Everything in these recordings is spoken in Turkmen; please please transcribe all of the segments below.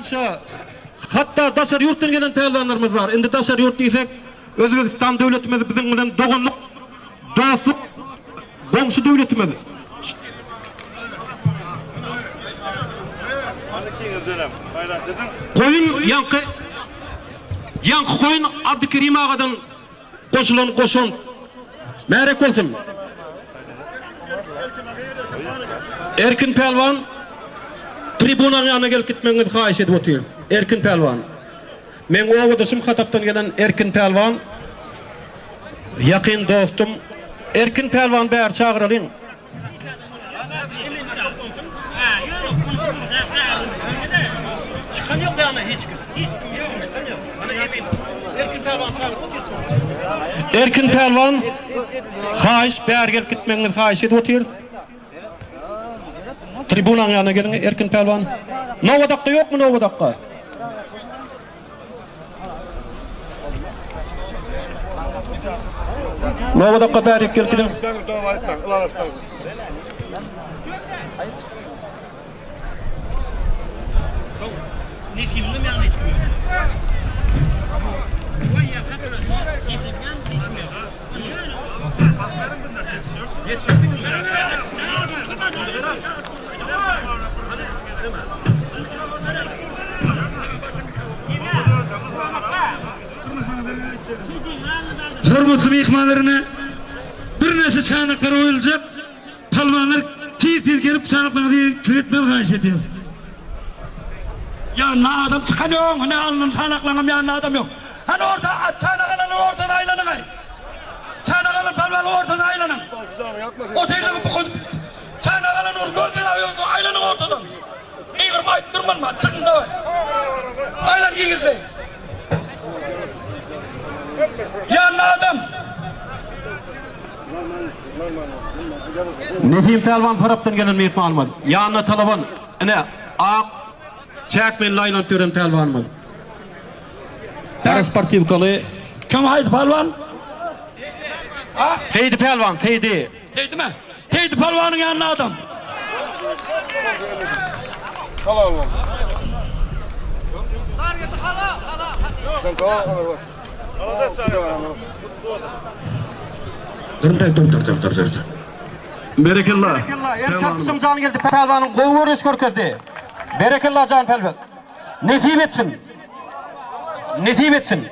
birnäçe hatda daşary ýurtdan gelen pälwanlarymyz bar. Indi daşary ýurt diýsek, Özbegistan döwletimiz biziň bilen doganlyk, dostluk goňşy döwletimiz. Goýun ýaňky ýaňky goýun Abdykerim agadan goşulan goşant. Märek bolsun. Erkin pälwan tribunaň ýanyna gelip gitmegiňizi haýyş edip otyrys. Erkin pälwan. Meň obadaşym Hatapdan gelen Erkin pälwan. Ýakyn dostum. Erkin pälwany bäri çagyralyň. Erkin pälwan haýyş bäri gelip gitmegiňizi haýyş edip otyrys. Tribunaň ýanyna geliň Erkin pälwan. Nowadakga ýokmy nowadakga? Nowadakga bärik gelip gidiň. Hormatly myhmanlaryna birnäçe çanaklar goýuljak. Palwanlar tiz-tiz gelip çanaklaryňyzy ýerine haýyş edýäris. Ýanyna adam çykan ýok, hine alnan çanaklaryňam ýanynda adam ýok. Hany orta çanak alanlar ortadan aýlanyňaý. Çanak alan palwanlar ortadan aýlanyň. Otyrlar bu çanak alan ur görkez aýlanyň ortadan. Gygyryp aýdyp durman man, çykyň daway. Aýlan gygyrsa. Ýanynda adam. Nesim pälwan tarapdan gelen myhmanymyz. Ýanynda talaban, ine, ak çäkmenli aýlanyp ýören pälwanymyz. Gara sportiwkaly. Kim haýsy pälwan? Seýdi pälwan, Seýdi. Seýdimi? Seýdi pälwanyň ýanynda adam. Dur dur dur dur dur dur. Berekella. El çarpyşyň Jangeldi pälwanyň gowy göreş görkezdi. Berekella Jan pälwan. Nesip etsin. Nesip etsin.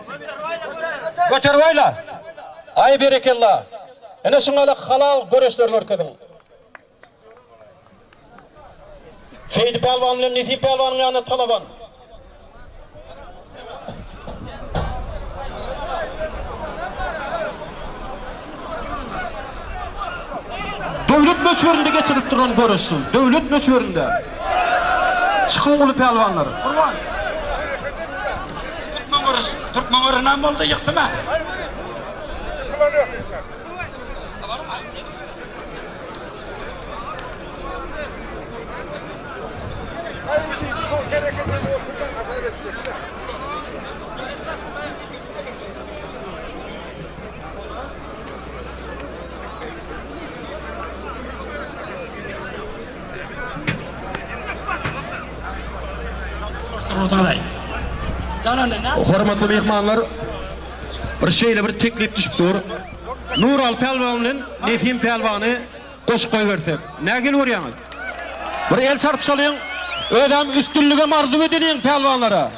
Göterip aýla. Aý berekella. Ine şuňala halal göreşler görkeziň. Seýdi pälwan bilen Nesip pälwanyň ýanyna talaban. Döwlet möçberinde geçirilip duran göreş şu. Döwlet möçberinde. Çykyň uly pälwanlar. Gurban. Türkmen göreş, türkmen göreşi näme boldy? Ýykdymy? Hormatly myhmanlar, bir şeýle bir teklip düşüp dur. Nuraly pälwan bilen Nesim pälwany goşup goýbersek. Nähili görýäňiz? Bir el çarpyşalyň, özem üstünligem arzuw edeliň pälwanlara.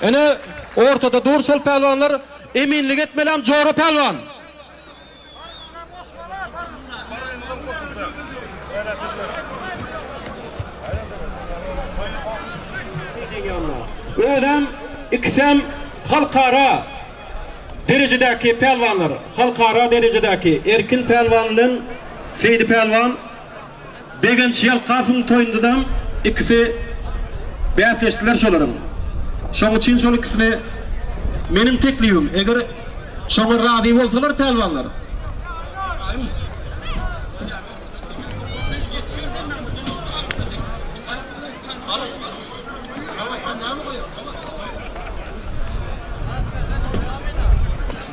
Ine, ortada dur şol pälwanlar, eminlik etmelem Jora pälwan. Özem ikisem halkara derejedäki pälwanlar. Halkara derejedäki Erkin pälwan bilen Seýdi pälwan Begenç Ýalkasowyň toýundadam ikisi bäsleşdiler şolaryň. Şoň üçin şol ikisini meniň teklibim, eger şoňa razy bolsalar pälwanlar.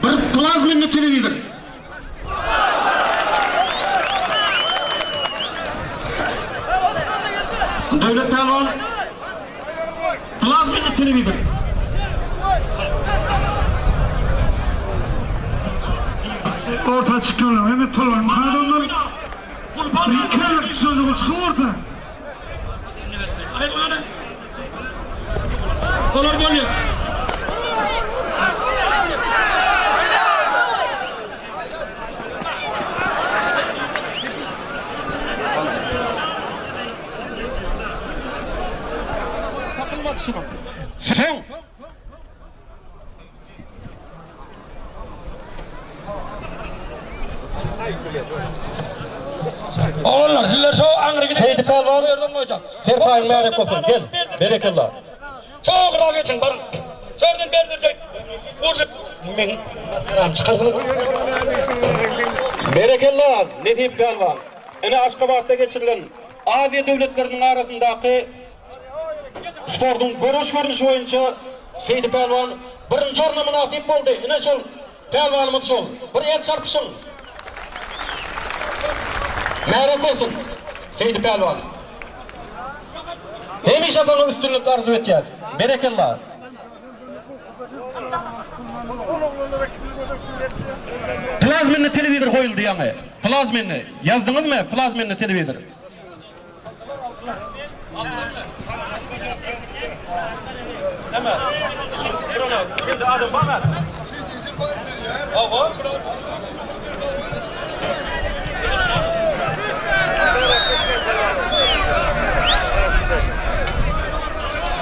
Bir plazmenli telewizor. Döwlet pälwan. Plazmenli telewizor. Orta çykýarlar. Hemme tolwan adamlar. Bir sözü çykyp orta. Olar bolýar. Tapylmady şunuň. Soň Oglanlar sizler şo aňry gidip Seýdi pälwan ýerden goýjak. Serpaýyň märek bolsun. Gel. Berekella. Çok gyra geçin baryň. Şo ýerden berdirjek. Urşup men haram çykarsyňyz. Berekella, Nesip pälwan. Ine Aşgabatda geçirilen Aziýa döwletleriniň arasyndaky sportuň göreş görnüşi boýunça Seýdi pälwan birinji orna mynasyp boldy. Ine şol pälwanymyz şol. Bir el çarpyşyň. Märek bolsun, Seýdi pälwan. Hemişe saňa üstünlik arzuw etýäs. Berekella. Plazmenli telewizor goýuldy ýaňy. Plazmenli. Ýazdyňyzmy? Plazmenli telewizor.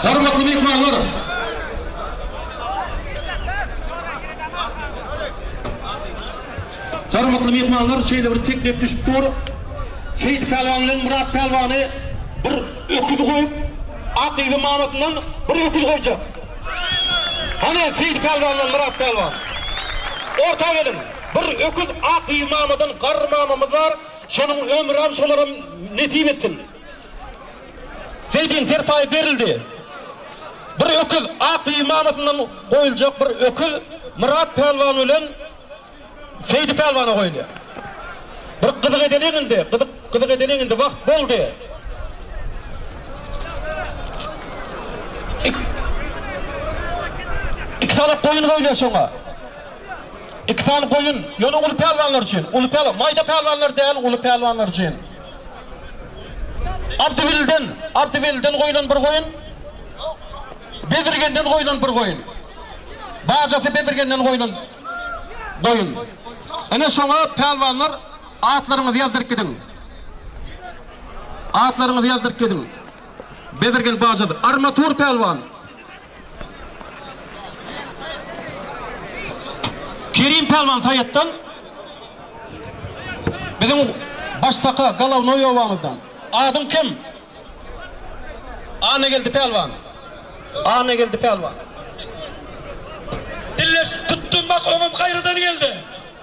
Hormatly myhmanlar! Hormatly myhmanlar, şeýle bir teklip düşüp dur. Seýit pälwan bilen Myrat pälwany bir öküz goýup, Ak yzy mamasyndan bir öküz goýjak. Hany Seýit pälwan bilen Myrat pälwan? Orta geliň. Bir öküz Ak yzy mamadan garry mamamyz bar. Şonuň ömrem şolara nesip etsin. Seýdiň serpaýy berildi. Bir öküz Ak yzy mamasyndan goýuljak bir öküz Myrat pälwan bilen Seýdi pälwana goýulýar. Bir gyzyk edeliň indi, gyzyk, gyzyk edeliň indi, wagt boldy. Ik, iki sany goýun goýulýar şoňa. Iki sany goýun, ýöne uly pälwanlar üçin, uly pälwan, maýda pälwanlar däl, uly pälwanlar üçin. Abdybilden, Abdybilden goýulan bir goýun, Bezirgenden goýulan bir goýun. Bajasy Bezirgenden goýulan goýun. Ine şoňa pälwanlar atlaryňyzy ýazdyryp gidiň. Atlaryňyzy ýazdyryp gidiň. Bezirgen bajasy Armatur pälwan. Kerim pälwan Saýatdan. Biziň başsaka Galawnoý obamyzdan. Adyň kim? Annageldi pälwan. Annageldi pälwan. Dilleş tutdum bak öňüm gaýradan geldi.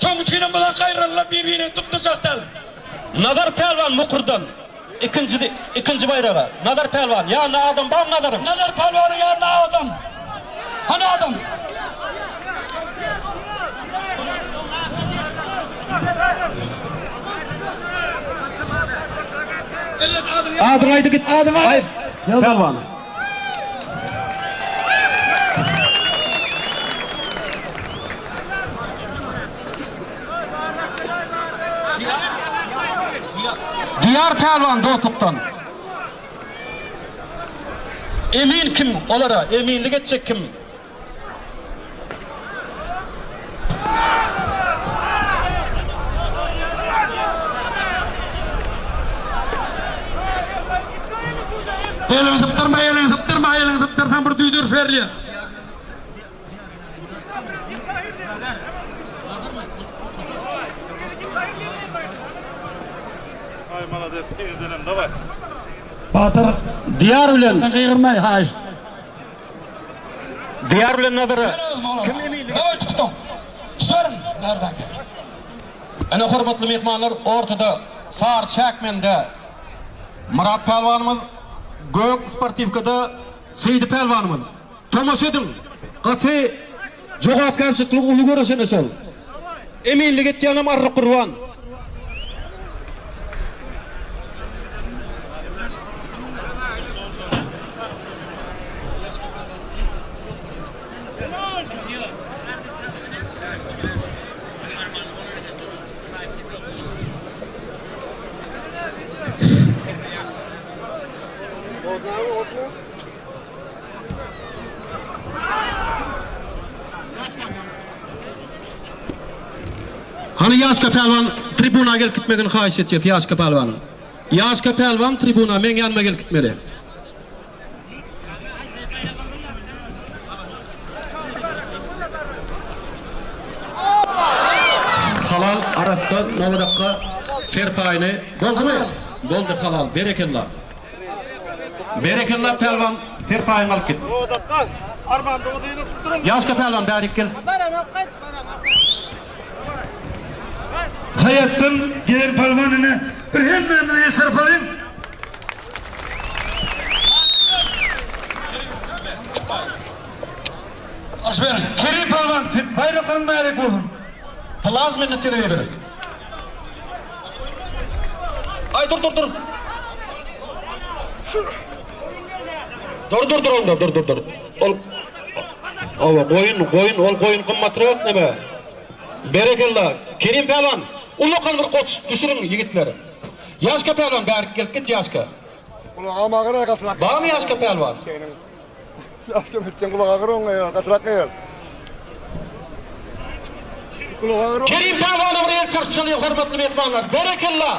Soň üçinem bular gaýralylar bir-birini tutdurjak däl. Nazar pälwan Mukurdan ikinji ikinji baýraga. Nazar pälwan ýanynda adam barmy Nazaryň? Nazar pälwanyň ýanynda adam. Hany adam? Adyňy aýdy git. Adyňy aýt. Pälwan. Diýar pälwan dostlukdan. Emin kim olara? Eminlik etjek kim? Eliňi sypdyrma, eliňi sypdyrma, eliňi sypdyrsaň bir düýdüriş berilýär. Batyr. Diýar bilen. Gygyrmaý haýyşt. Diýar bilen Nazara. Kim eminlik? Daway tutuň. Tutaryn. Nerden? Ine hormatly myhmanlar ortada sary çäkmende Myrat pälwanymyz, gök sportiwkada Seýdi pälwanymyz. Tomaşa ediň. Gaty jogapkärçilikli uly göreş ene şol. Eminlik etýänem Arryk Gurban. Hany Ýaşka pälwan tribuna gelip gitmegini haýyş etýäs Ýaşka pälwanyň. Ýaşka pälwan tribuna meň ýanyma gelip gitmeli. Halal arassa nowadakka serpaýyny boldumy? Boldy halal berekella. Berekella pälwan serpaýyňy alyp git. Ýaşka pälwan bärik gel. Haýatdan gelen pälwan ine bir hemmämize ýeşerip alyň. Aş beriň. Kerim pälwan baýraklaryň bärek bolsun. Plazmenli telewizor. Aý dur dur dur. Dur dur dur onda dur dur dur. Ol Owa goýun goýun ol goýun gymmatrak neme. Berekella Kerim pälwan ullakan bir goç düşüriň ýigitler. Ýaşka pälwan bärik gelip git Ýaşka. Gulagam agyr gatyrak. Barmy Ýaşka pälwan? Ýaşka bitken gulak agyr oňa ýa gatyrak ýa. Gulak agyr. Kerim pälwana bir el çarpyşalyň hormatly myhmanlar. Berekella.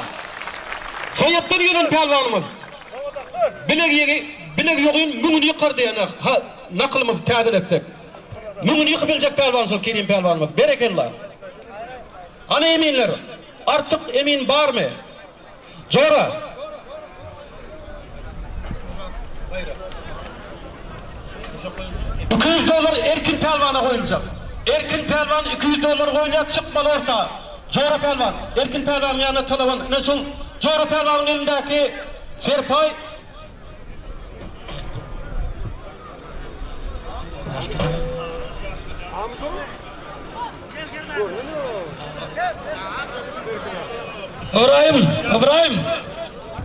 Soýatdan gelen pälwanymyz. Bilek ýegi bilek ýogyn müňüni ýykar diýen nakylymyzy täzeletsek. Müňüni ýykyp biljek pälwan şol Kerim pälwanymyz. Berekella. Hany eminler? Artyk emin barmy? Jora! 200 dollar Erkin pälwana goýuljak. Erkin pälwan 200 dollar goýulýar, çykmaly orta. Jora pälwan, Erkin pälwanyň ýanyna talaban. Ine şol Jora pälwanyň elindäki serpaý. Ybraýym, Ybraýym,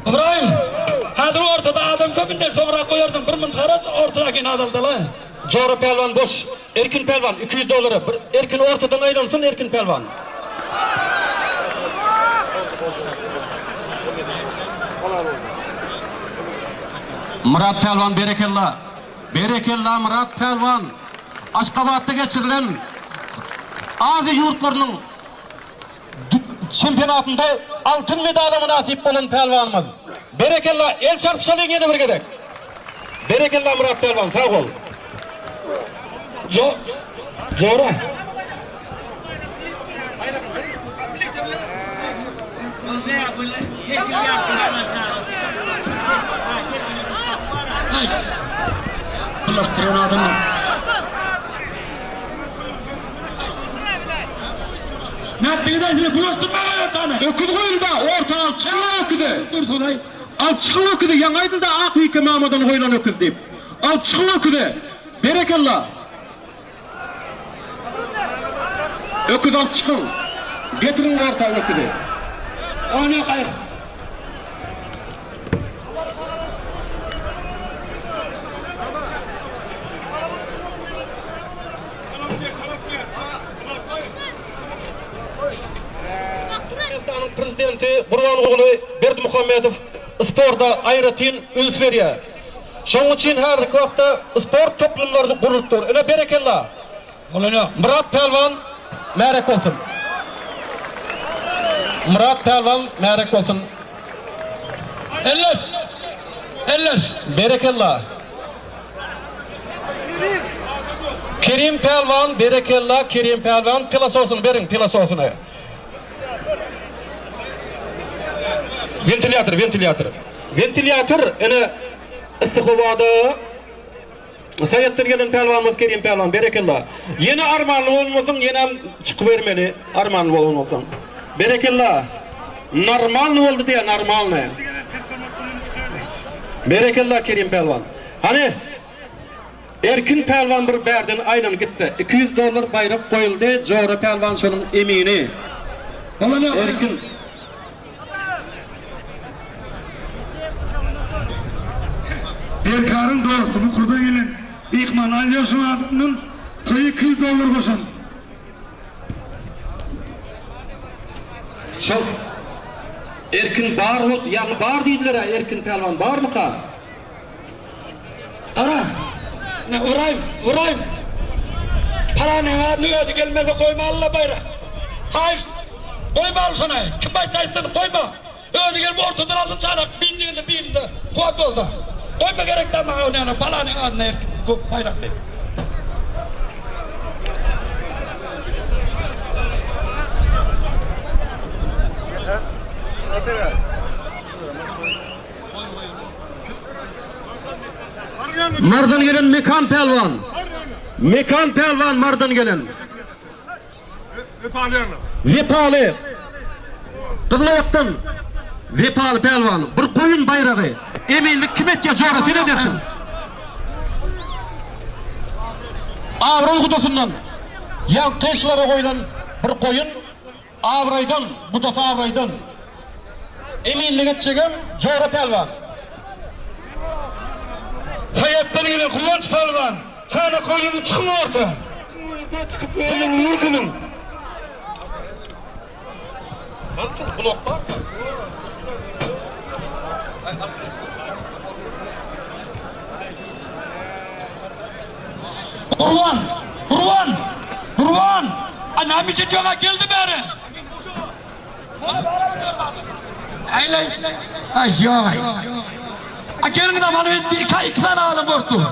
Ybraýym! Häzir ortada adam köp indi soňrak goýarsyň bir munt garaş ortadakini azaldaly. Jora pälwan boş. Erkin pälwan 200 dollara bir Erkin ortadan aýlansyn Erkin pälwan. Myrat pälwan berekella. Berekella Myrat pälwan! Aşgabatda geçirilen Aziýa ýurtlarynyň çempionatynda altyn medala mynasyp bolan pälwanymyz. Berekella, el çarpyşalyň ýene bir gezek. Berekella Myrat pälwan, sag bol. Jo, jora. Bulaşdyran adamlar. Nätdiňiz aý size bulaşdyrmaga ortany. Öküz goýulda orta alyp çykyň öküzi. Dursun aý. Alyp çykyň öküzi ýaňy aýdylda ak ýeke mamadan goýlan öküz diýip. Alyp çykyň öküzi. Berekella. Öküz alyp çykyň. Getiriň orta öküzi. Ony gaýr. Türkmenistanyň Prezidenti Gurbanguly Berdimuhamedow sporta aýratyn üns berýär. Şonuň üçin häzirki wagtda sport toplumlary gurlup dur. Ine, berekella! Bolany. Myrat pälwan märek bolsun. Myrat pälwan märek bolsun. Elleş! Elleş! Berekella! Kerim pälwan berekella Kerim pälwan pilososyny beriň pilososyny. Wentilýator wentilýator. Wentilýator ine yssy howada Saýatdan gelen pälwanymyz Kerim pälwan berekella. Ýene armanly bolmasyň ýenem çykybermeli armanly bolan bolsaň. Berekella. Normalny boldy diýä normalny. Berekella Kerim pälwan. Hany Erkin pälwan bir bärden aýlanyp gitse 200 dollar baýrak goýuldy Jora pälwan şonuň emini. Erkin. Derkaryň dosty Mukurdan gelen myhman Alýoşyň adyndan toýa 200 dollar goşant. Şol Erkin bar ýaňy bar diýdiler-ä Erkin pälwan barmyka? Ara! Ne uraýyn, uraýyn! Paranyň adyny özi gelmese goýma Alla baýrak. Haýyşt! Goýma al şony. Kim aýtsa aýtsyn, goýma. Özi gelip ortadan alsyn çanak binjiginde birinde kuwwat bolsa. Goýma gerek däl maňa ony ýa balanyň adyna erkin baýrak diýip. Mardan gelen Mekan pälwan. Mekan pälwan Mardan gelen. Wepaly. Gyzylotdan Wepaly pälwan. Bir goýun baýragy. Eminlik kim etýär jora sen edersiň. Abraý gudasyndan ýaňky şulara goýlan bir goýun abraýdan, gudasy abraýdan. Eminlik etjegem Jora pälwan. Saýatdan gelen Guwanç pälwan, çanak goýnuny çykyň orta. Orta çykyp özüňizi görkeziň. Gurban! Gurban! Gurban! A näme üçin joga geldi bäri? Aýlaý. Aý, ýok aý. A geliň da mana indi iki iki sany adam boş dur.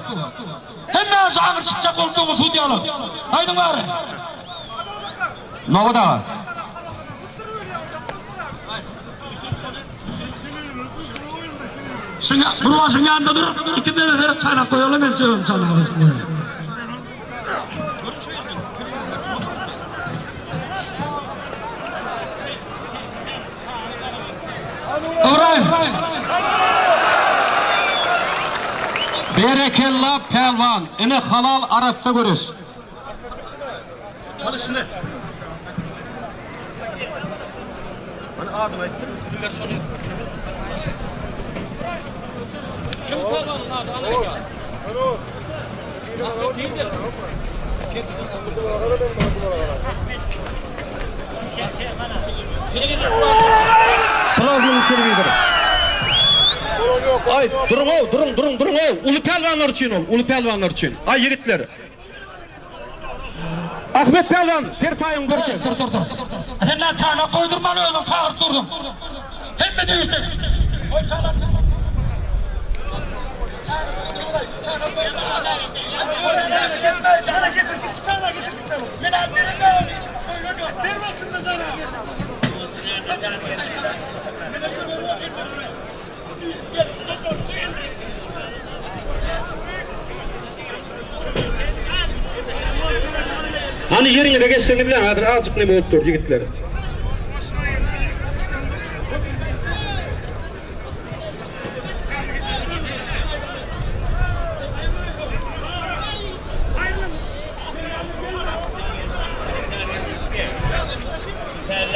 Hemme şu agyr çykjak bolup dur sudýalar. Aýdyň bäri. Nobat aga. Şuňa Gurban şuň ýanynda dur. Iki dene seret çanak goýaly men sögüm çanagy. Ybraýym. Berekella pälwan. Ine halal arassa göreş. Plazmanyň telewizor. Aý, duruň-ow, duruň, duruň, duruň-ow. Uly pälwanlar üçin ol, uly pälwanlar üçin. Aý, ýigitler. Ahmet pälwan, serpaýyňy görkez. Dur, dur, dur. Sen näme çanak goýdurman özüň çagyryp durduň. Hemme degişdi. Goý çanak. Hany ýeriňize geçseňizläň, häzir azjyk neme bolup dur, ýigitler.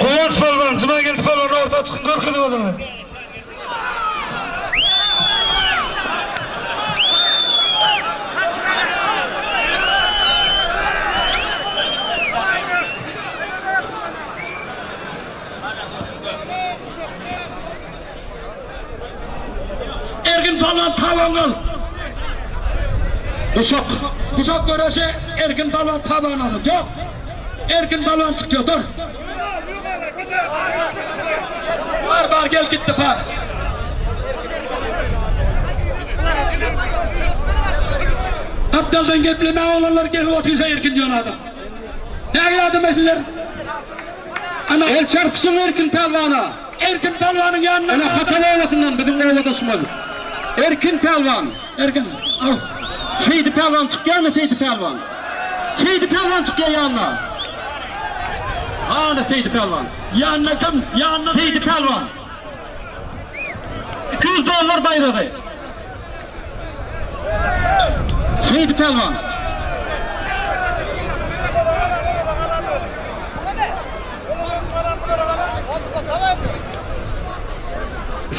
Guwanç pälwan, Jumageldi pälwan orta çykyň görkeziň özüňizi. Erkin palwan taban al. Guşak. Guşak göreşi Erkin palwan taban aldy. Ýok. Erkin palwan çykýar. Dur. Bar bar gel gitdi bar. Gapdaldan gepleme olanlar gelip otyrsa Erkin diýen adam. Nägile adam etdiler? Ana El çarpyşyň Erkin pälwana. Erkin palwanyň ýanyna. Ene Hatal obasyndan biziň obadaşymyz. Erkin pälwan. Erkin al. Seýdi pälwan çykýarmy Seýdi pälwan? Seýdi pälwan çykýar ýanyna. Hany Seýdi pälwan? Ýanyna kim? Ýanyna Seýdi pälwan. 200 dollar baýragy. Seýdi pälwan.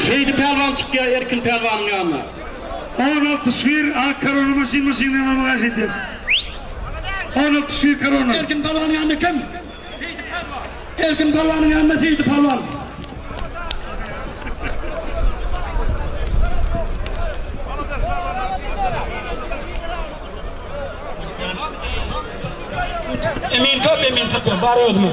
Seýdi pälwan çykýar Erkin pälwanyň ýanyna. On 61 ak korona maşyn maşyndan almaga edýär. On 61 korona. Erkin palwanyň ýanynda kim? Erkin palwanyň ýanynda Seýdi palwan. Emin köp, emin köp. Bar özüme.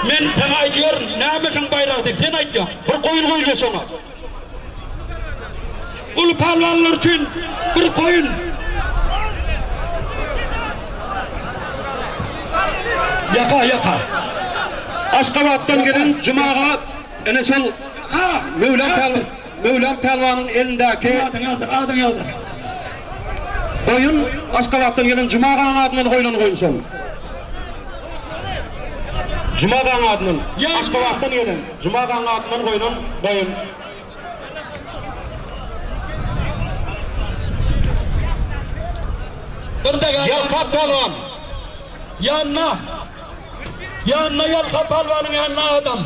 Men saňa aýdýaryn, näme şoň baýragy diýip, sen aýtýaň. Bir goýun goýulýar şoňa. Uly pälwanlar üçin bir goýun. Ýaka, ýaka. Aşgabatdan gelen Jumaga ene şol Ha, Möwlam pälwan, Möwlam pälwanyň elindäki Adyň ýazdyr, adyň ýazdyr. goýun Aşgabatdan gelen Jumagaň adyndan goýlan goýun şol. Jumagaň adyndan, Aşgabatdan gelen Jumagaň adyndan goýlan goýun. Ýalkap pälwan. Ýanyna. Ýanyna Ýalkap pälwanyň ýanyna adam.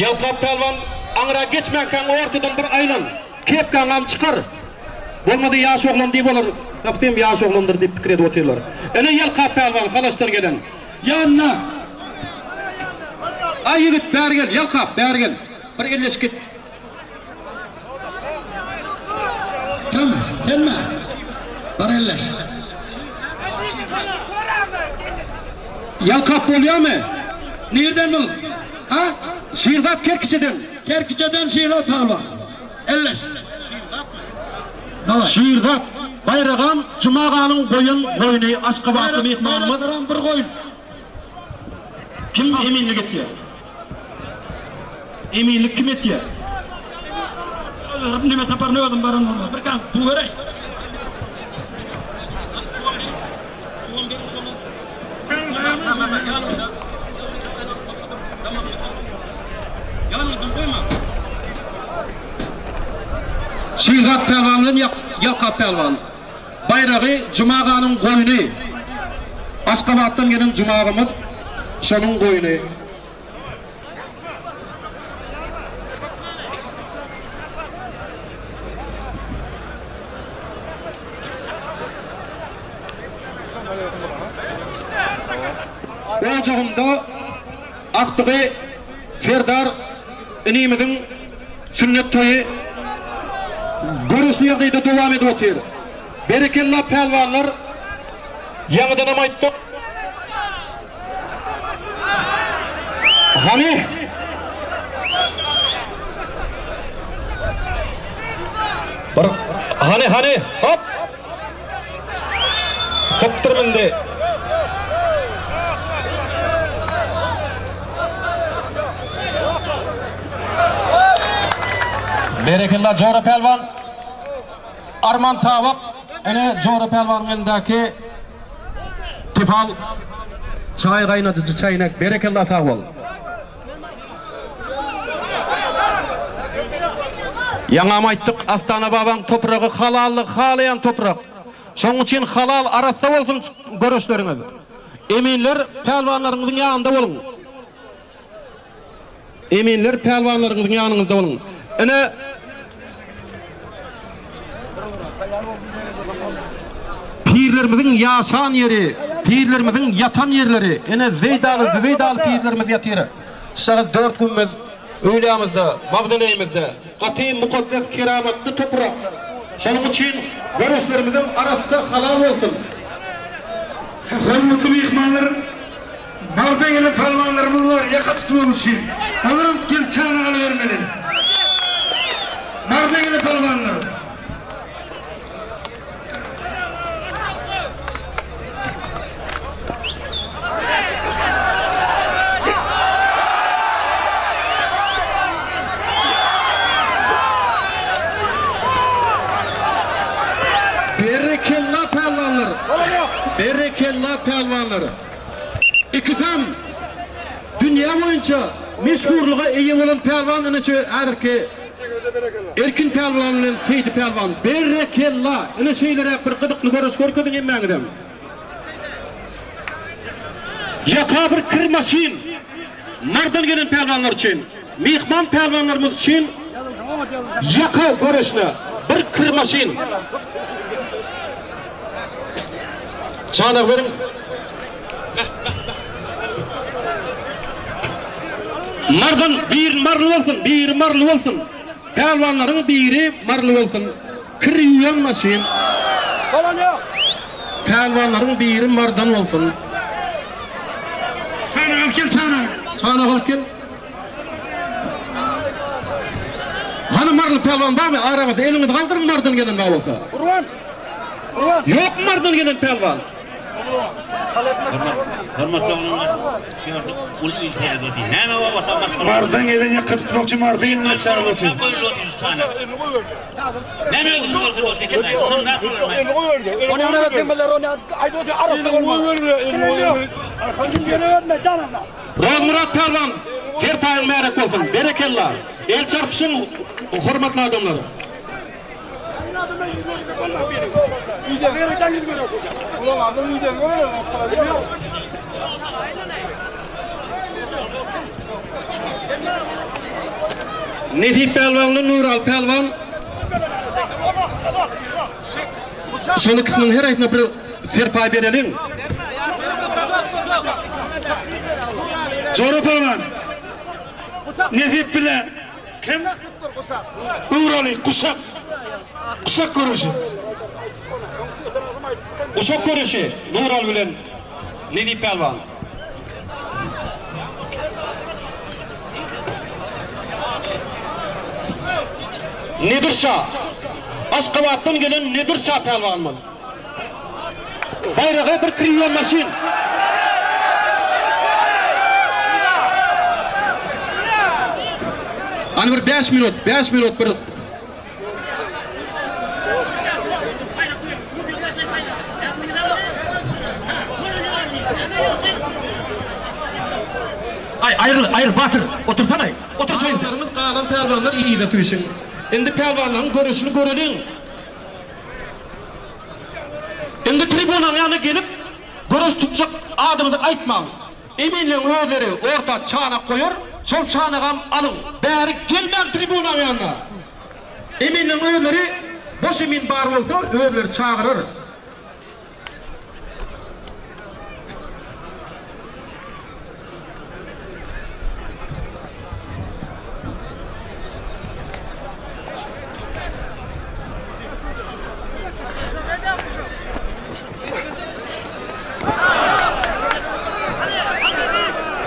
Ýalkap pälwan aňyra geçmänkäň ortadan bir aýlan. Kepkaňam çykar. Bolmasa ýaş oglan diýip olar sowsem ýaş oglandyr diýip pikir edip otyrlar. Ene Ýalkap pälwan Halaşdan gelen. Ýanyna. Aý ýigit bäri gel Ýalkap bäri gel. Bir elleşip git. Kim? Senmi? Bar elleş. Ýalkap bolýamy? Nirden bul? Ha? Şirzat Kerkiçeden. Kerkiçeden Şirzat pälwan. Elleş. Şirzat Baýragam Jumaganyň goýan goýny Aşgabatly myhmanymyz. Baýraklaram bir goýun. Kim eminlik etýär? Eminlik kim etýär? Nime taparyn özüm baran bolmaz. Bir gaz suw beräý. Şirzat pälwan bilen Ýalkap pälwan. Baýragy Jumaganyň goýny. Aşgabatdan gelen Jumagymyz şonuň goýny. Ojagynda agtygy Serdar inimiziň sünnet toýy göreşli ýagdaýda dowam edip otyr. Berekella pälwanlar, ýaňydanam aýtdyk. Hany? Bir hany hany hop. Hopdur mindi. Berekella Jora Pälwan. Arman Tabak ene Jora Pälwanyň elindäki Tefal çaý gaýnadyjy çäýnek berekella sag bol. Ýaňam aýtdyk Astana babaň topragy halallygy halaýan toprak. Şoň üçin halal arassa bolsun göreşleriňiz. Eminler pälwanlaryňyzyň ýanynda boluň. Eminler pälwanlaryňyzyň ýanyňyzda boluň. Ine Pirlerimiziň ýaşan ýeri, pirlerimiziň ýatan ýerleri, ine Zeýdaly, Zübeýdaly pirlerimiz ýatyr. Şagyz dört gümmez öwlýamyzda, mawzoleýimizde. Gaty mukaddes, keramatly toprak. Şonuň üçin göreşlerimizem arassa, halal bolsun. Hormatly myhmanlar, Marda gelen pälwanlarymyz bar, ýaka tutmak üçin. Olaram gelip çanak alybermeli. Marda gelen pälwanlar. Berekella pälwanlar! Berekella pälwanlar! Ikisem dünýä boýunça meşhurlyga eýe bolan pälwan ine şu häzirki Erkin pälwan bilen Seýdi pälwan. Berekella! Ine şeýleräk bir gyzykly göreş görkeziň hemmäňizem. Ýaka bir kir maşyn Mardan gelen pälwanlar üçin, myhman pälwanlarymyz üçin ýaka göreşine bir kir maşyn. Çanak beriň. Mardan biri marly bolsun, biri marly bolsun. Pälwanlaryň biri marly bolsun. Kir ýuwýan maşyn. Pälwanlaryň biri mardan bolsun. Çanak alyp gel. Hany Maryly pälwan barmy araňyzda? Eliňizi galdyryň Marydan gelen bar bolsa. Gurban. Gurban. Ýokmy Marydan gelen pälwan? Hormatly oglanlar, şu ýerde uly il seredip otyr. Näme babatda masgara? Mardan gelen ýaka tutmakçy Marda gelene çagyryp otyr. Goýulyp otyr şu çanak. Näme özüni görkezip otyr eken? Onuň näme Ony ýöne berseň ony aýdyp otyr arassa bolmaz. Ýöne berme janam. Rozmyrat pälwan, serpaýyň märek bolsun. Berekella. El çarpyşyň hormatly adamlar. Nesip pälwan bilen Nuraly pälwan şol ikisiniň her aýsyna bir serpaý bereliň. Jora pälwan Nesip bile Kim? Nuraly guşak. Guşak göreşi. Guşak göreşi Nuraly bilen Nezip pälwan. Nedir şa. Aşgabatdan gelen Nedir şa pälwanymyz. Baýraga bir kriwo maşyn. Hany bir 5 minut, 5 minut bir Aý, aýryl, aýryl, Batyr, otursana, otur şeýle. Galan pälwanlar yza süýşüň. Indi pälwanlaryň göreşini göreliň. Indi tribunanyň ýanyna gelip, göreş tutjak adyňyzy aýtmaň. Eminleň özleri orta çanak goýar, şol çanagam alyň. Bäri gelmäň tribunanyň ýanyna. Eminleň özleri boş emin bar bolsa, özleri çagyrar.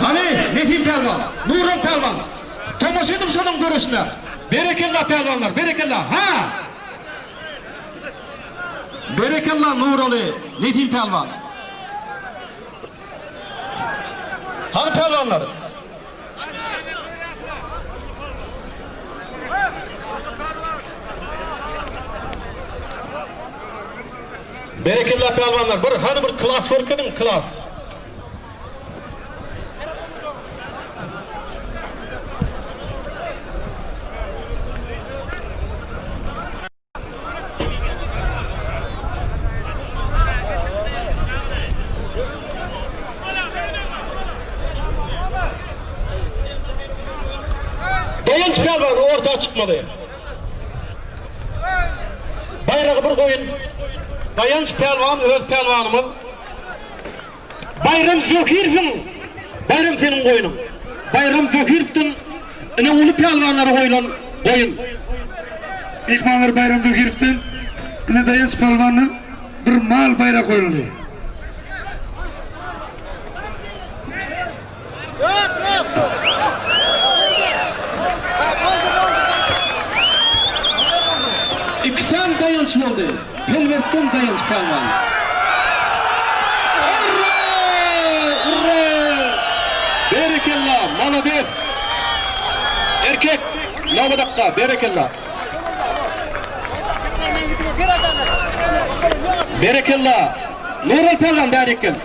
Hany, Nesim pälwan, Nuran pälwan, tomaşa ediň şonuň göreşine. Berekella pälwanlar, berekella! Ha! Berekella Nuraly, Nesim pälwan. Hany pälwanlar? Berekella pälwanlar, bir hany bir klas görkeziň, klas. Daýanç pälwan orta çykmaly. Baýragy bir goýun. Daýanç pälwan öz pälwanymyz. Baýram Zöhirowyň Baýram seniň goýnuň. Baýram Zöhirowdan ine uly pälwanlara goýlan goýun. Myhmanlar Baýram Zöhirowdan ine Daýanç pälwana bir mal baýrak goýuldy. Ikisem daýanç boldy. Pelwertden daýanç pälwan. Urra! Urra! Berekella, malades! Erkek, nobadakda, berekella! Berekella! Nurul pälwan bärik gel.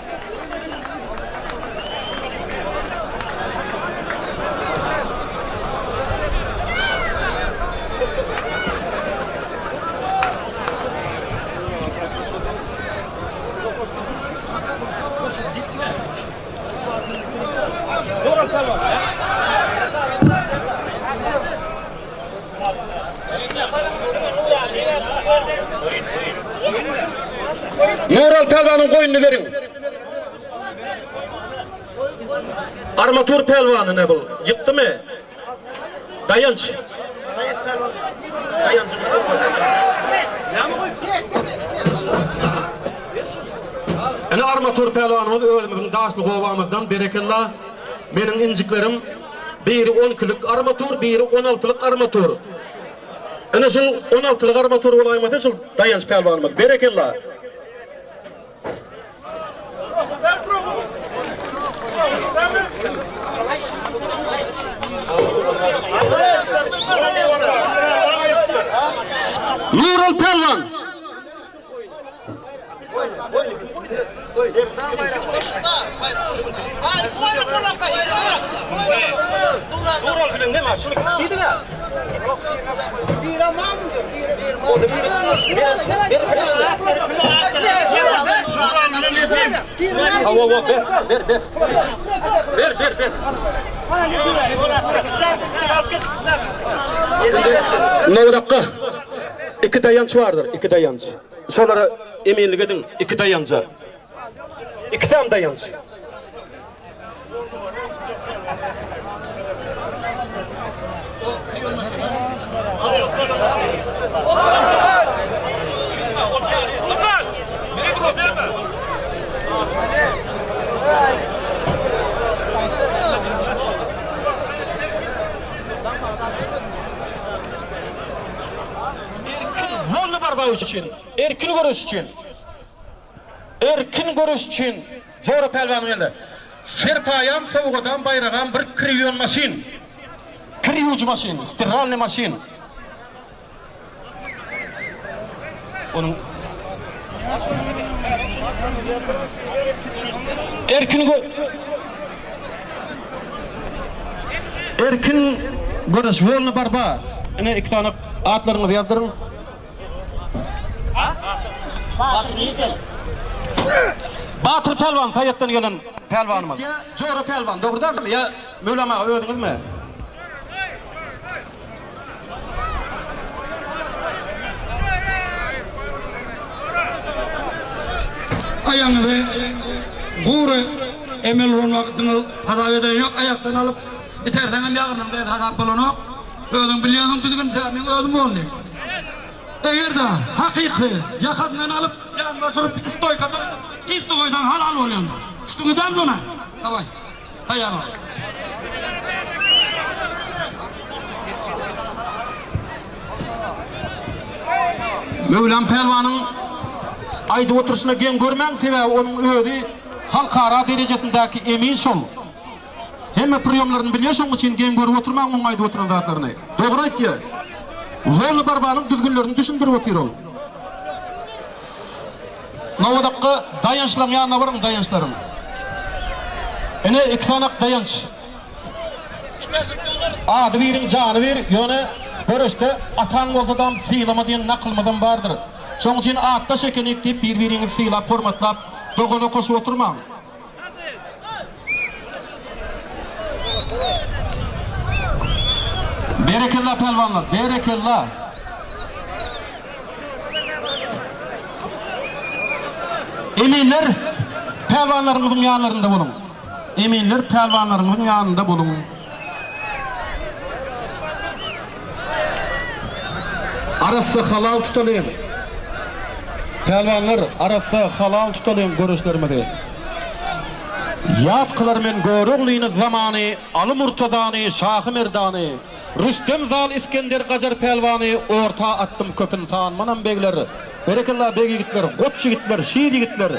Nural pälwanyň goýnuny beriň. Armatur pälwany ne bul? Ýykdymy? Daýanç. Daýanç pälwan. Daýanç. Näme goýupdyr? Ine armatur pälwanymyz özümiziň daşly gobamyzdan berekella. Meniň injiklerim biri on ikilik armatur, biri on altylyk armatur. Ine şul on altylyk armatur bolaýmasa şul Daýanç pälwanymyz. Berekella. Nurul pälwan. Nowrakka iki daýanç bardyr, iki daýanç. Şolara eminlik ediň, iki daýanja. Ikisem daýanç. Erkin wolny barba üçin, erkin göreş üçin. Erkin göreş üçin Jora pälwanyň elinde. Serpaýam, sowgadam, baýragam bir kir ýuwan maşyn. Kir ýuwujy maşyn, stiralnyý maşyn. Onuň Erkin gö Erkin göreş wolny barba. Ine iki sany atlaryňyzy ýazdyryň. Batyr pälwan Saýatdan gelen pälwanymyz. Jora pälwan dogry dälmi ýa Möwlam aga özüňizmi? Aýagyňyzy gury emel uran wagtyňyz hasap eden ýok aýakdan alyp iterseňem ýagyrnyňda hasap bolanok. Özüň bilýänsiň düzgün sebäbi meň özüm boldy. Eger-de hakyky ýakasyndan alyp ýanyna sürüp stoýkada çyzdy goýsaň halal bolýandyr. Düşdüňizämi şona? Daway. Taýýar bol. Möwlam pälwanyň aýdyp oturyşyna geň görmäň, sebäbi onuň özi halkara derejesindäki emin şol. Hemme priýomlaryny bilýär şoň üçin geň görüp oturmaň oň aýdyp oturan zatlaryny. Dogry aýtýar. Wolny barbanyň düzgünlerini düşündirip otyr ol. Nowodakga daýançlaryň ýanyna baryň daýançlaryň. Ine iki sanak daýanç. Ady biriň jany bir, ýöne göreşde ataň bolsadam sylama diýen nakylymyzam bardyr. Şoň üçin atdaş ekenik diýip bir-biriňizi sylap hormatlap dogan okaşyp oturmaň. Berekella pälwanlar, berekella. Eminler pälwanlaryňyzyň ýanlarynda boluň. Eminler pälwanlaryňyzyň ýanynda boluň. Arassa halal tutalyň. Pälwanlar arassa halal tutalyň göreşlerimizi. Ýat kylar men Göroglyny zamany, Aly Murtazany, Şahy Merdany, Rüstem Zal Isgender Gajar pälwany orta atdym köpün sanmanam begler. Berekella beg ýigitler, goç ýigitler, şir ýigitler.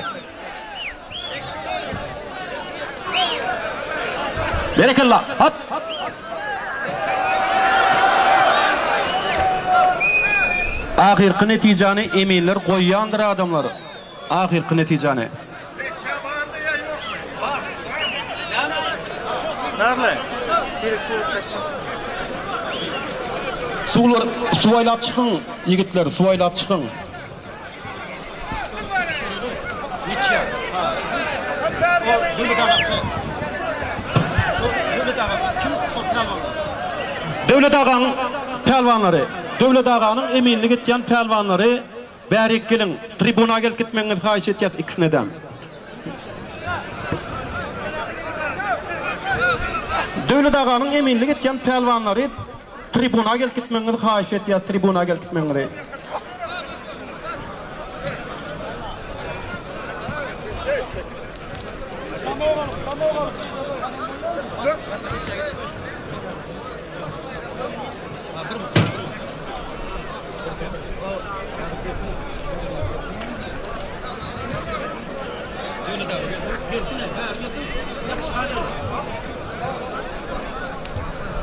Berekella! Hop! Ahyrky netijäni eminler goýýandyr adamlar. Ahyrky netijäni. Suwlar, suw aýlap çykyň, ýigitler, suw aýlap çykyň. Döwlet agaň pälwanlary, Döwlet aganyň eminlik etýän pälwanlary bärik geliň, tribuna gelip gitmegiňizi haýyş etýäs ikisinedem. Döwlet aganyň eminlik etýän pälwanlary tribuna gelip gitmegiňizi haýyş etýäs, tribuna gelip gitmegiňizi.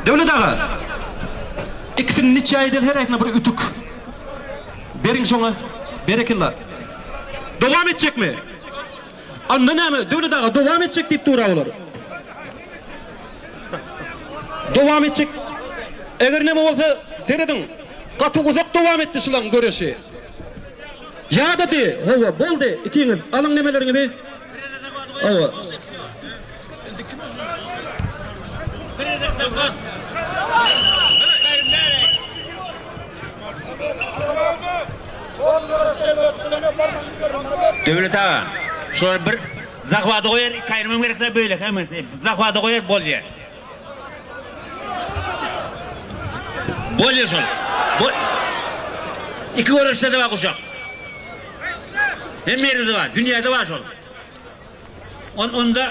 Döwlet aga, ikisini niçä edeli her aýsyna bir ütük. Beriň şoňa. Berekella. Dowam etjekmi? Onda näme, Döwlet aga, dowam etjek diýip dur-a olar. Dowam etjek. Eger näme bolsa, serediň, gaty uzak dowam etdi şularyň göreşi. Ýadady, hawa, boldy, ikiňiz, alyň nemeleriňizi. Hawa. Döwlet aga, şular bir zahwada goýar, iki aýrymam gerekse beýleki hem zahwada goýar, bolýar. Bolýar şol. Bol. Iki görüşde-de bar guşak. Hemme ýerde-de bar, dünýäde bar şol. On onda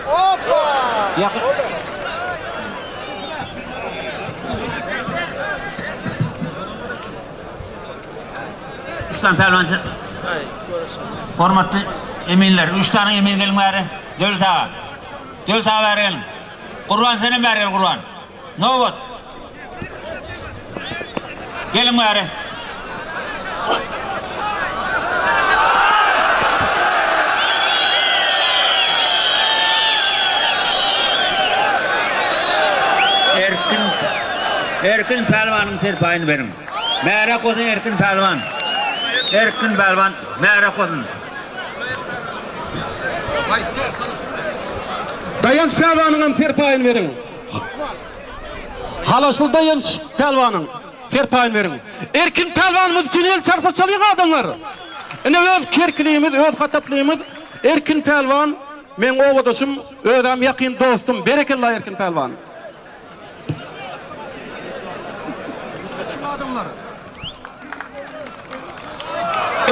Hoppa! Ýakyn. Üç sany pälwançy. Hormatly eminler, üç sany emin geliň bäri. Döwlet aga. Döwlet aga bäri geliň. Gurban senem bäri gel Gurban. Nobat. Geliň bäri. Erkin Erkin pälwanyň serpaýyny beriň. Märäk bolsun Erkin pälwan. Erkin pälwan märäk bolsun. Daýanç pälwanyň hem serpaýyny beriň. Halaşly Daýanç pälwanyň serpaýyny beriň. Erkin pälwanymyz üçin el çarpa çalyň adamlar. Ine öz kerkilimiz, öz hataplymyz Erkin pälwan meň obadaşym, özem ýakyn dostum. Berekella Erkin pälwan.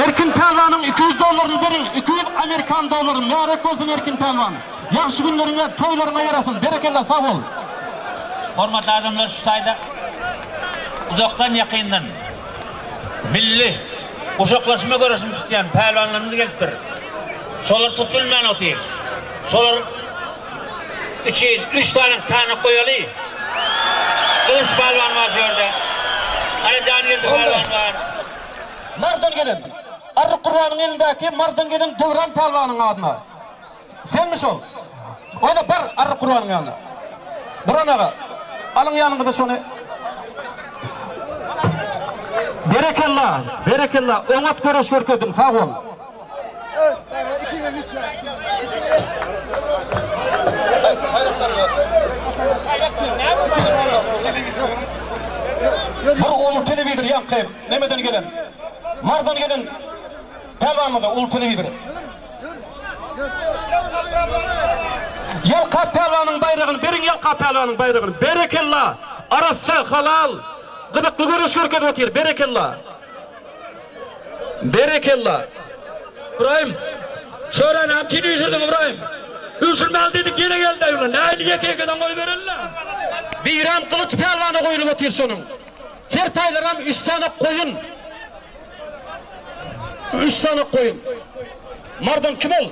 Erkin pälwanyň 200 dollaryny beriň, 200 amerikan dollary, märek bolsun Erkin pälwan. Ýagşy günleriňe, toýlaryňa ýarasyn. Berekella, sag bol. Hormatly adamlar şu taýda uzakdan ýakyndan milli guşaklaşma göreşini tutýan pälwanlarymyz gelipdir. Şolar tutulman otyr. Şolar üçin üç sany çanak goýaly. Gylyç pälwan bar şu ýerde. Ana Jangeldi pälwan bar. Mardan gelen, Arryk Gurbanyň elindäki Mardan gelen Döwran pälwanyň adyna. Senmi şol? Onda bar Arryk Gurbanyň ýanyna. Gurban aga, alyň ýanyňyza şony. Berekella, berekella, oňat göreş görkezdiň, sag bol. Bir uly telewizor ýaňky nemeden gelen, Mardan gelen pälwanymyza uly telewizor. Ýalkap pälwanyň baýragyny beriň Ýalkap pälwanyň baýragyny. Berekella! Arassa, halal, gyzykly göreş görkezip otyr. Berekella! Berekella! Ybraýym, şöhra näme üçin üýşürdiň Ybraýym? Üýşürmäli diýdik ýene geldi aýuwlar. Nähili ýeke-ýekeden goýbereli-le. Birem Gylyç pälwana goýulyp otyr şonuň. Serpaýlaram üç sany goýun. Üç sany goýun. Mardan kim ol?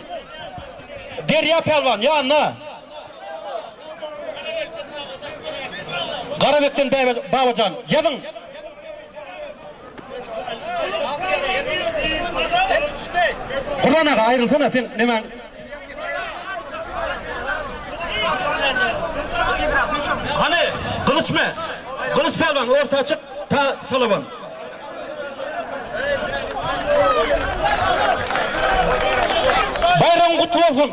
Derýa pälwan ýanyna. Garabekden Babajan ýazyň. Gurban aga aýrylsana sen nemäň. Hany Gylyçmy? Gylyç pälwan orta çyk ta talaban. Baýramyň gutly bolsun.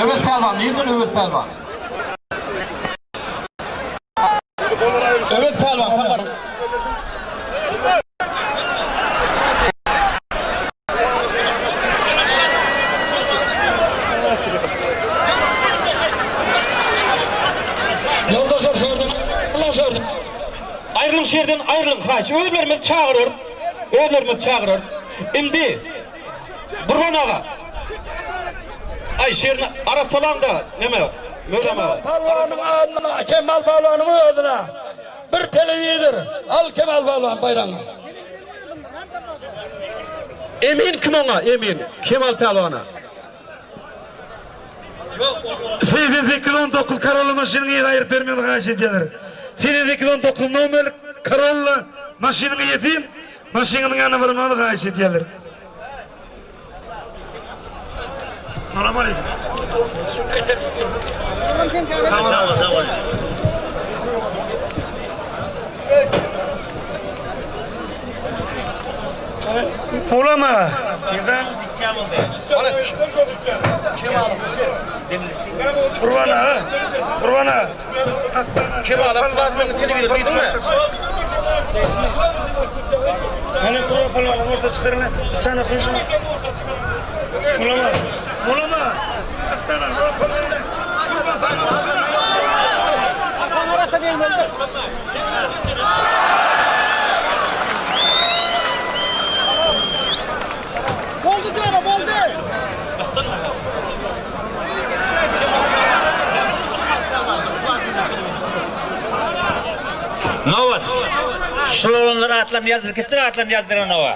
Öwez pälwan, nirden Öwez pälwan? Öwez pälwan, sakar. Ýoldaşlar şu ýerden aýrylyň şu ýerden. Aýrylyň şu ýerden aýrylyň haýyş. Özlerimiz çagyrarys. Özlerimiz çagyrarys. Indi Gurban aga. Aý şu ýerini arassalaň-da neme Möwlam aga. Kemal Palwanyň adyna, Kemal Palwanyň özüne bir telewizor. Al Kemal Palwan baýragyňy. Emin kim oňa emin Kemal Pälwana. 88 19 Corolla maşynyň eýesi aýryp bermegini haýyş edýärler. 88 19 nomerli Corolla maşynyň eýesi maşynyň ýanyna barmagyny haýyş edýärler. Salam aleýkum. Sag bol. Ulama. Kurban ağa. Kurban ağa. Kemala plazmany telewizor diýdiňmi? Hani kurban palwanı orta çıkarın. Bir tane konuşma. Ulama. Ulama. Nobat. Şul oglanlar atlaryny ýazdyryp gitsin, atlaryny ýazdyranova.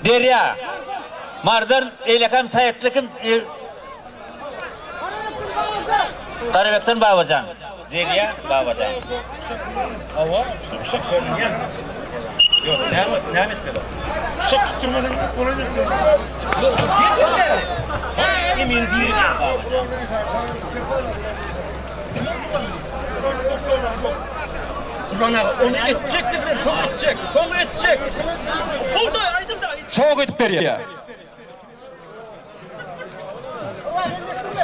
Derýa. Mardan eýlekam Saýatly kim? E, Garabekden Babajan. Derýa Babajan. Hawa, şok görünýär. Ýok, näme, näme etmeli? Şok tutturmadan bolajak. Ýok, gel. Emin biri Babajan. Kurban aga, ony etjek dediler, soň etjek, soň etjek. Boldy, aýdym da. Sok edip berýär.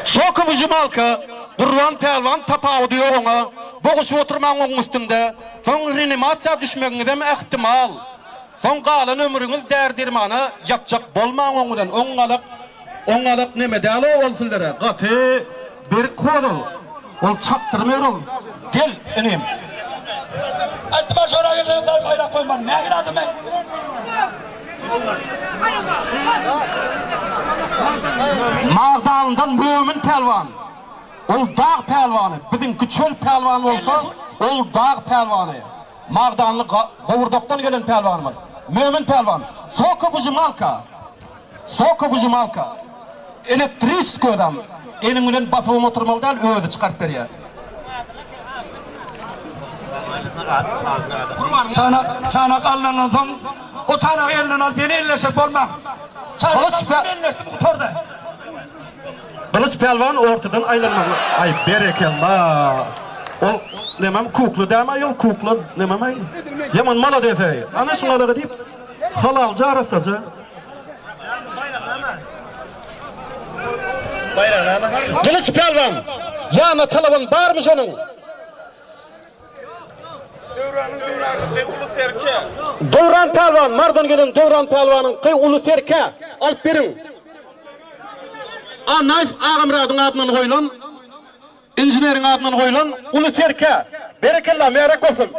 Soka wyžimalka, Gurban pälwan tapawudy ýok oňa, boguşyp oturmaň oň üstünde, soň reanimasiýa düşmegiňizem ähtimal. Soň galan ömrüňiz däri-dermana ýapjak bolmaň oň bilen, oň galak, oň galak neme däl-ow ol sizlere, gaty berk hoz ol, ol çapdyrmaýar ol. Gel, inim. Aýtma şora gelseňiz daýym aýlap goýman. Nähili adam men? Magdandan Mömin pälwan. Ol dag pälwany, biziňki çöl pälwany bolsa, ol dag pälwany. Magdanly Gowurdakdan gelen pälwanymyz. Mömin pälwan. Soka wyžimalka. Soka wyžimalka. Elektriçeski özem. Eliň bilen basybam oturmaly däl, özi çykaryp berýär. Çanak, çanak alnandan soň, o çanagy elinden alyp ýene elleşjek bolmaň. Çanak Gylyç elleşdim gutardy. Gylyç pälwan ortadan aýlanmagyny, aý berekella. Ol nemem kukla dämi ol kukla nemem aý. Ýaman malades eý. Ana şuňalaga diýip halalja arassaja. Gylyç pälwan, ýanyna talaban barmy şonuň? Döwran pälwan, Mardan gelen Döwran pälwanyňky uly serke alyp beriň. Annaýew Agamyradyň adyndan goýlan, inženeriň adyndan goýlan uly serke. Berekella, märek bolsun.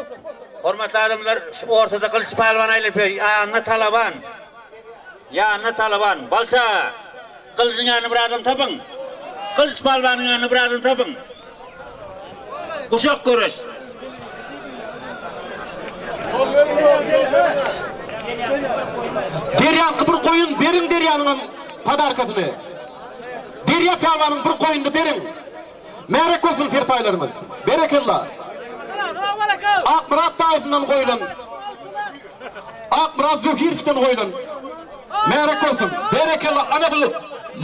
Hormatly adamlar, şu ortada Gylyç pälwan aýlanyp ýör, ýanynda Talaban. Ýanynda Talaban. Balça aga, Gylyjyň ýanyna bir adam tapyň. Gylyç pälwanyň ýanyna bir adam tapyň. Guşak göreş. Derýaňky bir goýun beriň derýanyňam podarkasyny. Derýa pälwanyň bir goýunyny beriň. Märek bolsun serpaýlaryňyz. Berekella. Akmyrat daýysyndan goýlan. Akmyrat Zöhirowdan goýlan. Märek bolsun. Berekella ana bu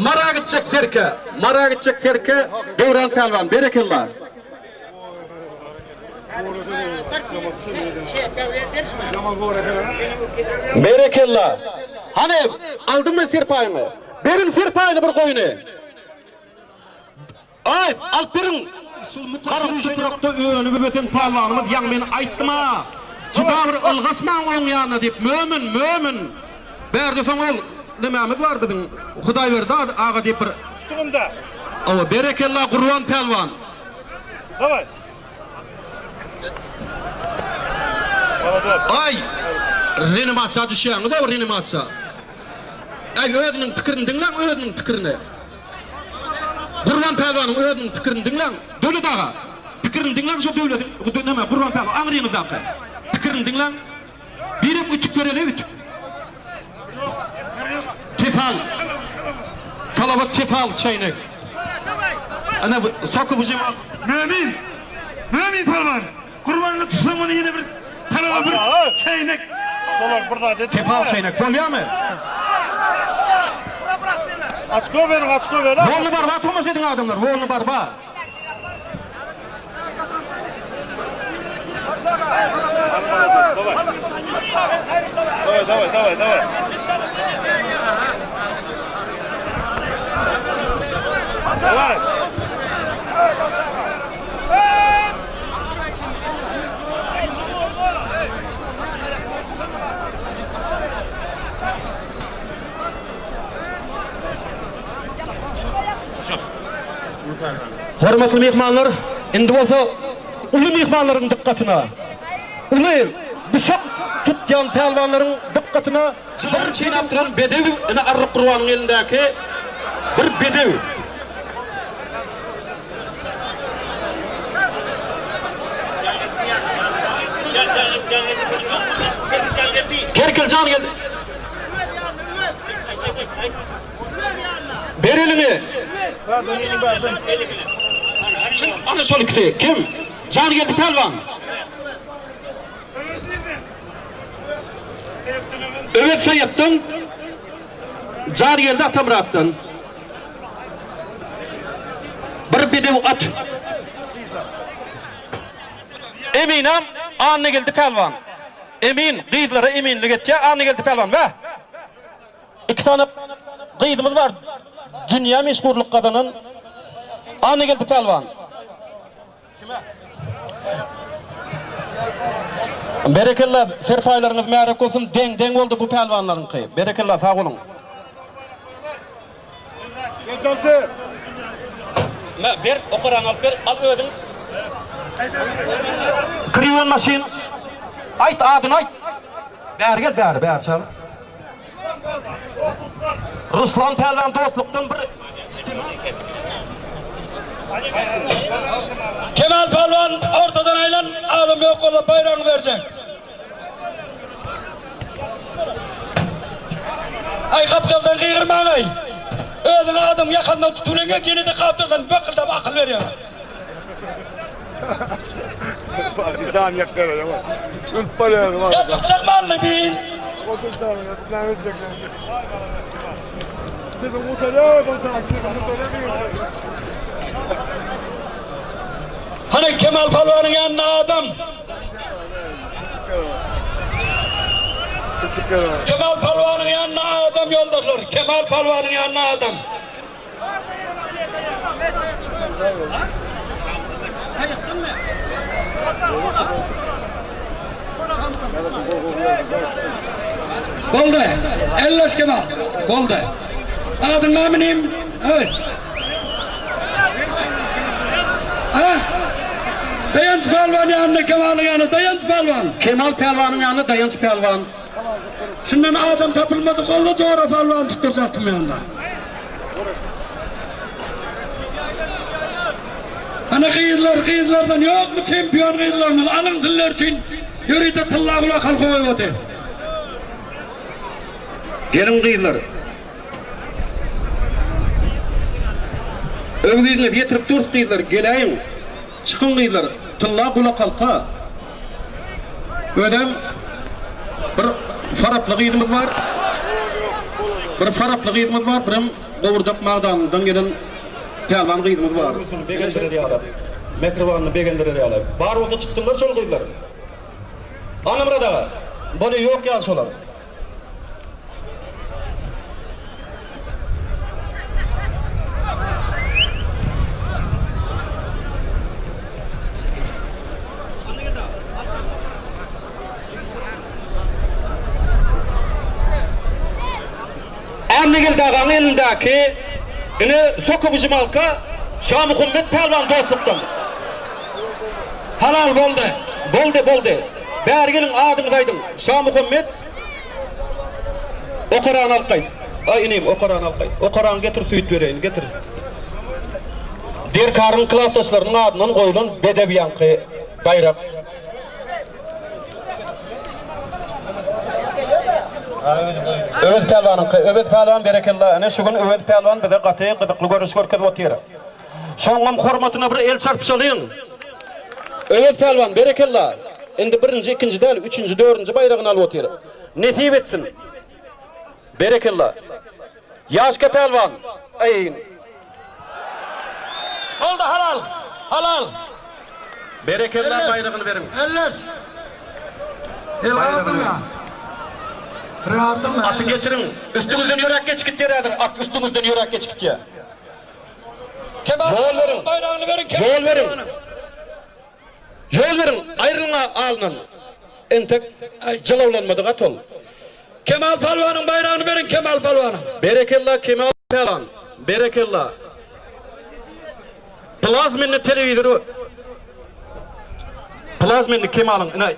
Mara gitjek serke. Mara gitjek serke Döwran pälwan. Berekella. Berekella. Hany, aldyňmy serpaýyňy? Beriň serpaýyny bir goýny. Aý, alyp beriň. Gara toprakda önüp ösen pälwanymyz ýaňy men aýtdym-a. Juda bir ylgaşmaň onuň ýanyna diýip, Mömin, Mömin. Bärde soň ol nemämiz bar biziň, Hudaýberdi aga diýip bir. Tutugunda. Hawa, berekella Gurban pälwan. Daway. Aý, reanimasiýa düşýäňiz-ow, reanimasiýa. Aý, özüniň pikirini diňläň, özüniň pikirini. Gurban pälwanyň özüniň pikirini diňläň. Döwlet aga, pikirini diňläň şo Döwlediň, näme, Gurban pälwan, aňryňyzdaky. Pikirini diňläň. Birem ütük bereli, ütük. Tefal. Talaba tefal çäýnek. Ana bu soky wyžima. Mömin! Mömin pälwan! Gurbanyny tutsaň ony ýene bir talaba bir çäýnek. Olar bir zat etmez. Tefal çäýnek bolýamy? Açko beriň, açko beriň. Wolny barba tomaşa ediň adamlar, wolny barba. Daway, daway, daway, daway. Daway. Hormatly myhmanlar, indi bolsa uly myhmanlaryň dykgatyna, uly buşak tutýan pälwanlaryň dykgatyna bir çeýnäp duran bedew, ine Arryk Gurbanyň elindäki bir bedew. Kerkiljan geldi. Ber eliňi. Ana şol ikisi. Kim? Jangeldi pälwan. Öwez Saýatdan, Jangeldi Atamyratdan. Bir bedew at. Eminam Annageldi pälwan. Emin gyzlara eminlik etýär Annageldi pälwan. Wah! Iki sany gyzymyz bar dünýä meşhurlyk gazanan Annageldi pälwan. Berekella serpaýlaryňyz märek bolsun deň deň boldy bu pälwanlaryňky berekella sag boluň. Me ber okarany alyp ber al özüň. Kriwon maşyn aýt adyny aýt. Bäri gel bäri bäri çagyr. Ruslan pälwan dostlukdan bir Kemal pälwan ortadan aýlan adam ýok bolsa baýragyňy berjek. Aý gapdaldan gygyrmaň-aý. Özüň adam ýakandan tutup ýene-de gapdaldan bykyldap akyl berýär. Can yak derece bak. Ülp barýar bak. Ýa çykjak mally bil. Hany Kemal palwanyň ýanynda adam. Kemal palwanyň ýanynda adam ýoldaşlar. Kemal palwanyň ýanynda adam. Boldy. Elleş Kemal. Boldy. Adyň näme inim? Hey. Ha? Daýanç pälwan ýanynda Kemalyň ýanynda Daýanç pälwan. Kemal pälwanyň ýanynda Daýanç pälwan. Şundan adam tapylmadyk bolsa Jora pälwany tutdurjakdym ýanynda. Ana gyzlar, gyzlardan ýokmy çempion gyzlarymyz? Alyň sizler üçin ýörite tylla gulak halka goýup otyr. Geliň gyzlar. Öwgiňizi ýetirip durus gyzlar, geläýiň. Çykyň gyzlar, tylla gulak halka. Özem bir faraply gyzymyz bar. Bir faraply gyzymyz bar, birem Gowurdak Magdanlydan gelen pälwan gyzymyz bar. Begendirer ýaly. Mähribanyny begendirer ýaly. Bar bolsa çyksynlar şol gyzlar. Annamyrat aga, bolýa ýok ýaly şolar. Annageldi agaň elindäki ine sokowyžymalka Şamuhammet pälwan dostlukdan. Halal boldy. Boldy, boldy. Bäri geliň adyňyzy aýdyň. Şamuhammet Okarany alyp gaýt. Aý inim, okarany alyp gaýt. Okarany getir süýt bereýin, getir. Derkaryň klasdaşlarynyň adyndan goýlan bedew ýaňky baýrak. Öwez pälwanyňky. Öwez pälwan berekella. Ine şu gün Öwez pälwan bize gaty gyzykly görnüş görkezip otyr. Şoňam hormatyna bir el çarpyşalyň. Öwez pälwan berekella. Indi birinji, ikinji däl, üçünji, dördünji baýragyny alyp otyr. Nesip etsin. Berekella. Ýaşka pälwan. Aý. Boldy halal. Halal. Berekella baýragyny beriň. Eller. El galdyrma. Rahatym. Aty geçiriň. Üstüňizden ýöräp geçip gitýär häzir. At üstüňizden ýöräp geçip gitýär. Kemal Ýol beriň. Baýragyny beriň. Ýol beriň. Ýol beriň. Aýrylyň alnyndan. Entek jylawlanmadyk at ol. Kemal palwanyň baýragyny beriň Kemal palwanyň. Berekella Kemal pälwan. Berekella. Plazmenli telewizory Plazmenli Kemalyň ine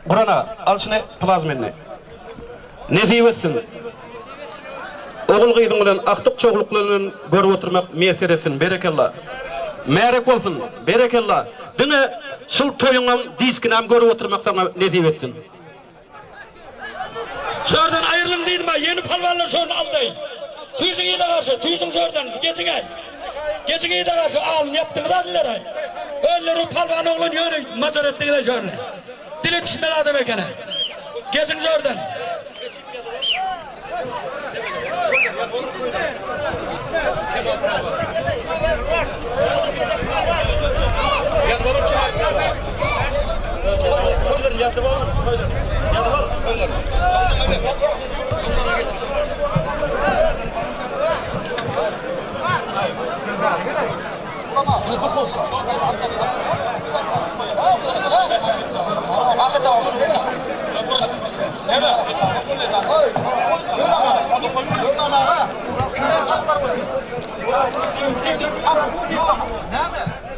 Guran aga al şuny plazmenli. Nesip etsin. Ogul gyzyň bilen agtyk çowluklar bilen görüp oturmak miýesser etsin. Berekella. Märek bolsun. Berekella. Diňe şul toýuňam diskinäm görüp oturmak saňa nesip etsin. Şordan aýrylyň diýdim-ä, ýeni palwanlar şony aldy. Tüýşüň yza garşy, tüýşüň şordan, geçiň-äý. Geçiň yza garşy, alny ýapdyňyz-a diler-aý. Özleri palwan oglan ýöne majar etdiňiz-aý şony. Dile düşmez adam eken-ä. Geçiň şordan.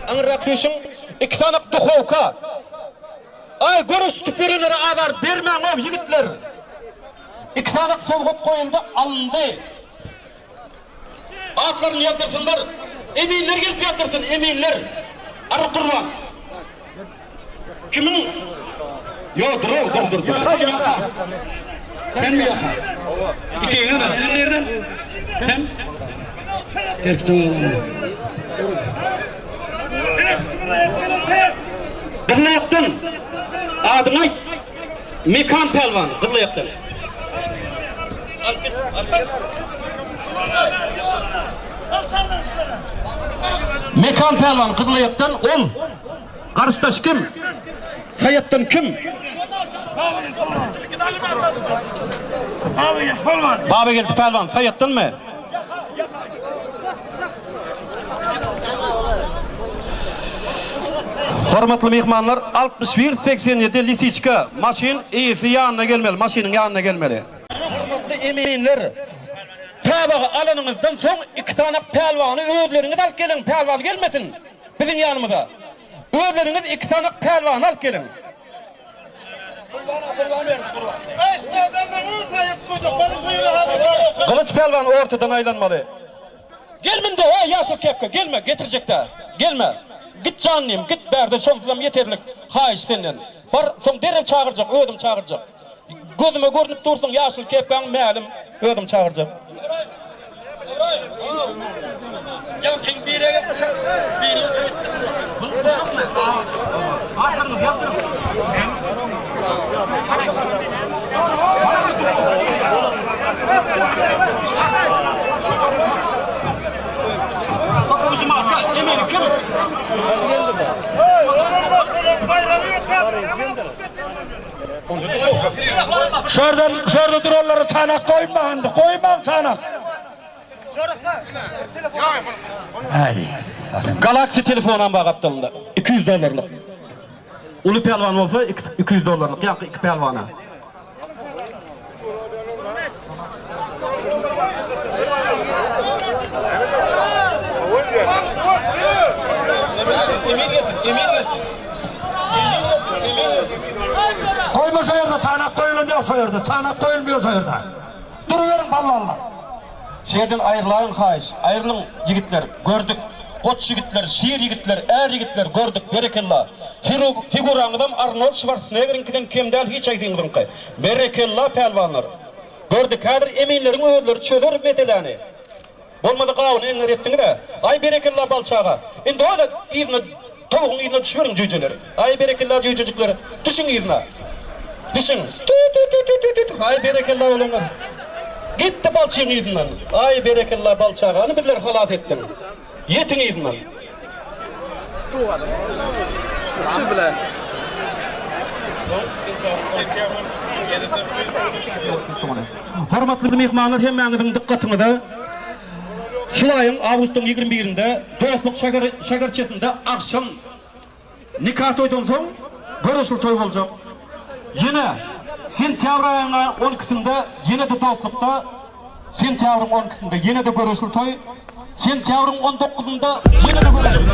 Aňyrrak süýşüň, iki sany duhowka. Aý, görüş tüperilere azar bermäň-ow, ýigitler! Iki sany sowgat goýuldy, alyndy. Atlaryny ýazdyrsynlar. Eminler gelip ýazdyrsyn, eminler. Arryk Gurban. Kimiň? Ýo, dur-ow, dur, dur, dur. Sen mi ýaka? Ikiňe mi? Sen nereden? Sen? Terkçi oğlanı. Gyzlaýakdan. Adyňy aýt. Mekan pälwan, Gyzlaýakdan. Mekan pälwan Gyzylaýakdan ol. Garşydaş kim? Saýatdan kim? Babageldi pälwan Saýatdanmy? Hormatly myhmanlar, 61 87 Lisiçka maşyn eýesi ýanyna gelmeli, maşynyň ýanyna gelmeli. Hormatly eminler, tabagy alanyňyzdan soň iki sany pälwany özleriňiz alyp geliň, pälwan gelmesin biziň ýanymyza. Özleriňiz iki sany pälwany alyp geliň. Gylyç pälwan ortadan aýlanmaly. Gel munda, eý, ýaşyl kepka, gelme, getirjek-dä. Gelme. Git janlym, git, bärde şonsuzam ýeterlik haýyş senden. Bar, soň derrew çagyrjak, özüm çagyrjak. Gözüme görnüp dursuň, ýaşyl kepkaň mälim, özüm çagyrjak. Emini kim? Şurada, şurada duranlara çanak koymayın. Koymayın çanak. Ay. Galaxy telefonam bar gapdalynda. 200 dollarlyk. Uly pälwan bolsa 200 dollarlyk ýa iki pälwana. Koyma şu yerde çanak koyulmuyor şu yerde. Çanak koyulmuyor şu yerde. Duruverin pallarlar. Şu ýerden aýrylaýyň haýyş. Aýrylyň ýigitler. Gördük. Goç ýigitler, şir ýigitler, är ýigitler gördük. Berekella. Figuraňyzam Arnold Şwarsenegeriňkiden kem däl hiç haýsyňyzyňky. Berekella pälwanlar. Gördük häzir eminleriň özleri çözer meseläni. Bolmasa gawuny eňňer etdiňiz-ä. Aý berekella Balç aga. Indi ol yzyna towugyň yzyna düşüberiň jüýjeler. Aý berekella jüýjejikler. Düşüň yzyna. Düşüň. Tü-tü-tü-tü-tü-tü. Aý berekella oglanlar. Gitdi Balçyň yzyndan. Aý berekella Balç agany bizler halas etdiň. Ýetiň yzyndan. Hormatly myhmanlar hemmäňiziň dykgatyňyza şu aýyň awgustyň 21-inde Dostluk şäherçesinde agşam nika toýdan soň göreşli toý boljak. Ýene sentýabr aýynyň 12-sinde ýene-de Dostlukda sentýabryň 12-sinde ýene-de göreşli toý, sentýabryň 19-ynda ýene-de göreşli.